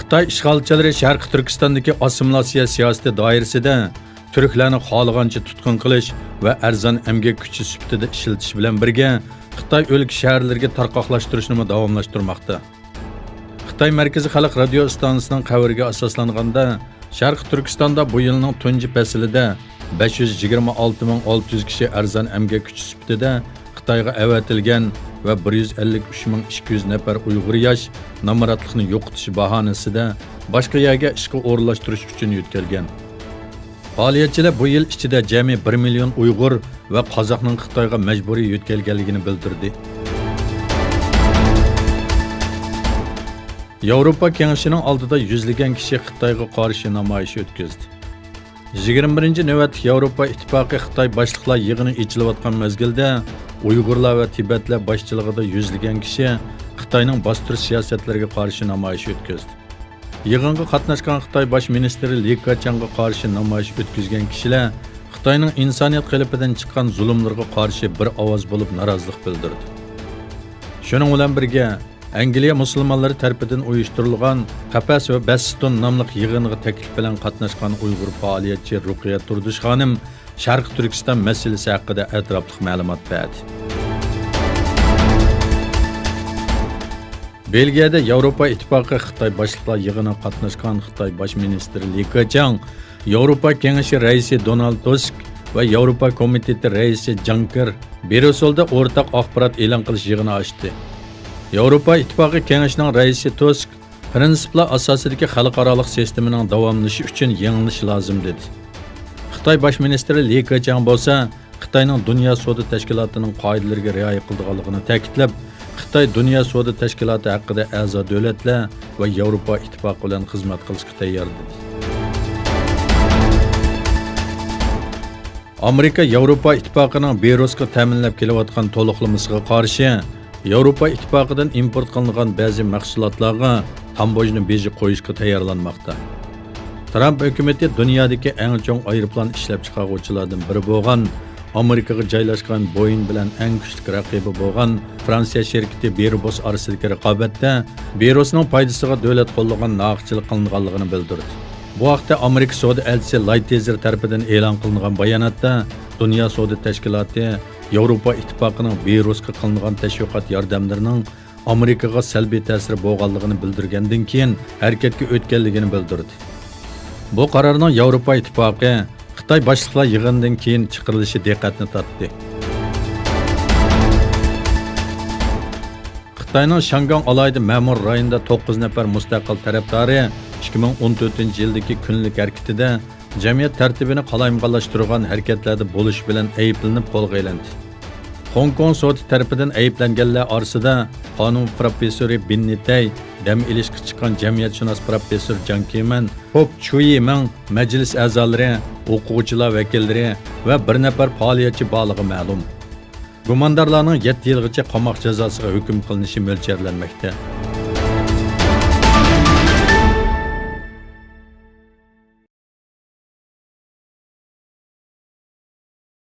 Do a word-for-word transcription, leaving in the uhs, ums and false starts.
خىتاي ئىشغالچىلىرى شەرقىي تۈركىستاندىكى ئاسسىمىلياتسىيە سىياسىتى دائىرىسىدە تۈركلەرنى خالىغانچە تۇتقۇن قىلىش ۋە ئەرزان ئەمگەك كۈچى سۈپىتىدە ئىشلىتىش بىلەن بىرگە، خىتاي ئۆلكە شەھەرلىرىگە تارقاقلاشتۇرۇشنىمۇ داۋاملاشتۇرماقتا. خىتاي مەركىزىي خەلق رادىيو ئىستانسىسىنىڭ خەۋىرىگە ئاساسلانغاندا، شەرقىي تۈركىستاندا بۇ يىلنىڭ تۇنجى پەسلىدە بەش يۈز يىگىرمە ئالتە مىڭ ئالتە يۈز كىشى ئەرزان ئەمگەك كۈچى سۈپىتىدە خىتايغا ئەۋەتىلگەن ۋە بىر يۈز ئەللىك ئۈچ مىڭ ئىككى يۈز نەپەر ئۇيغۇر ياش نامراتلىقنى يوقىتىش باھانىسىدە باشقا يەرگە ئىشقا ئورۇنلاشتۇرۇش ئۈچۈن يۆتكەلگەن. پائالىيەتچىلەر بۇ يىل ئىچىدە جەمئىي بىر مىليون ئۇيغۇر ۋە قازاقنىڭ خىتايغا مەجبۇرىي يۆتكەلگەنلىكىنى بىلدۈردى. ياۋروپا كېڭىشىنىڭ ئالدىدا يۈزلىگەن كىشى خىتايغا قارشى نامايىش ئۆتكۈزدى. يىگىرمە بىرىنچى نۆۋەتلىك ياۋروپا ئىتتىپاقى خىتاي باشلىقلار يىغىنى ئېچىلىۋاتقان مەزگىلدە، ئۇيغۇرلار ۋە تىبەتلەر باشچىلىقىدا يۈزلىگەن كىشى خىتاينىڭ باستۇرۇش سىياسەتلىرىگە قارشى نامايىش ئۆتكۈزدى. يىغىنغا قاتناشقان خىتاي باش مىنىستىرى لى كېچياڭغا قارشى نامايىش ئۆتكۈزگەن كىشىلەر خىتاينىڭ ئىنسانىيەت قېلىپىدىن چىققان زۇلۇملىرىغا قارشى بىر ئاۋاز بولۇپ نارازىلىق بىلدۈردى. شۇنىڭ بىلەن بىرگە، ئەنگلىيە مۇسۇلمانلىرى تەرىپىدىن ئۇيۇشتۇرۇلغان قەپەس ۋە بەستون ناملىق يىغىنغا تەكلىپ بىلەن قاتناشقان ئۇيغۇر پائالىيەتچى رۇقىيە تۇردۇش خانىم شەرقىي تۈركىستان مەسىلىسى ھەققىدە ئەتراپلىق مەلۇمات بەردى. بېلگىيەدە ياۋروپا ئىتتىپاقى خىتاي باشلىقلار يىغىنىغا قاتناشقان خىتاي باش مىنىستىرى لى كېچياڭ، ياۋروپا كېڭىشى رەئىسى دونالد تۇسك ۋە ياۋروپا كومىتېتى رەئىسى جانكېر بريۇسسېلدا ئورتاق ئاخبارات ئېلان قىلىش يىغىنى ئاچتى. ياۋروپا ئىتتىپاقى كېڭىشىنىڭ رەئىسى تۇسك پىرىنسىپلار ئاساسىدىكى خەلقئارالىق سىستېمىنىڭ داۋاملىشىشى ئۈچۈن يېڭىلىش لازىم، دېدى. خىتاي باش مىنىستىرى لى كېچياڭ بولسا خىتاينىڭ دۇنيا سودا تەشكىلاتىنىڭ قائىدىلىرىگە رىئايە قىلىدىغانلىقىنى تەكىتلەپ، خىتاي دۇنيا سودا تەشكىلاتى ھەققىدە ئەزا دۆلەتلەر ۋە ياۋروپا ئىتتىپاقى بىلەن خىزمەت قىلىشقا تەييار، دېدى. ئامېرىكا ياۋروپا ئىتتىپاقىنىڭ بېروسقا تەمىنلەپ كېلىۋاتقان تولۇقلىمىسىغا قارشى، ياۋروپا ئىتتىپاقىدىن ئىمپورت قىلىنغان بەزى مەھسۇلاتلارغا تاموژنا بېجى قويۇشقا تەييارلانماقتا. ترامپ ھۆكۈمىتى دۇنيادىكى ئەڭ چوڭ ئايروپىلان ئىشلەپچىقارغۇچىلاردىن بىرى بولغان ئامېرىكىغا جايلاشقان بويىڭ بىلەن ئەڭ كۈچلۈك رەقىبى بولغان فرانسىيە شىركىتى بېربوس ئارىسىدىكى رىقابەتتە بېروسنىڭ پايدىسىغا دۆلەت قوللىغان ناھەقچىلىك قىلىنغانلىقىنى بىلدۈردى. بۇ ھەقتە ئامېرىكا سودا ئەلچىسى لايت تېزېر تەرىپىدىن ئېلان قىلىنغان باياناتتا، دۇنيا سودا تەشكىلاتى ياۋروپا ئىتتىپاقىنىڭ بېروسقا قىلىنغان تەشۋىقات ياردەملىرىنىڭ ئامېرىكىغا سەلبىي تەسىرى بولغانلىقىنى بىلدۈرگەندىن كېيىن ھەرىكەتكە ئۆتكەنلىكىنى بىلدۈردى. بۇ قارارنىڭ ياۋروپا ئىتتىپاقى خىتاي باشلىقلار يىغىنىدىن كېيىن چىقىرىلىشى دىققەتنى تارتتى. خىتاينىڭ شياڭگاڭ ئالاھىدە مەمۇرىي رايونىدا توققۇز نەپەر مۇستەقىل تەرەپدارى ئىككى مىڭ ئون تۆتىنچى يىلدىكى كۈنلۈك ھەرىكىتىدە جەمئىيەت تەرتىپىنى قالايمىقانلاشتۇرغان ھەرىكەتلەردە بولۇش بىلەن ئەيىبلىنىپ قولغا ئېلىندى. خوڭكوڭ سوتى تەرىپىدىن ئەيىبلەنگەنلەر ئارىسىدا قانۇن پروفېسسورى بىن نىتەي، دەم ئېلىشقا چىققان جەمئىيەتشۇناس پروفېسسور جاڭ كىمەن، پوپ چۈيىمىڭ، مەجلىس ئەزالىرى، ئوقۇغۇچىلار ۋەكىللىرى ۋە بىر نەپەر پائالىيەتچى بارلىقى مەلۇم. گۇماندارلارنىڭ يەتتە يىلغىچە قاماق جازاسىغا ھۆكۈم قىلىنىشى مۆلچەرلەنمەكتە.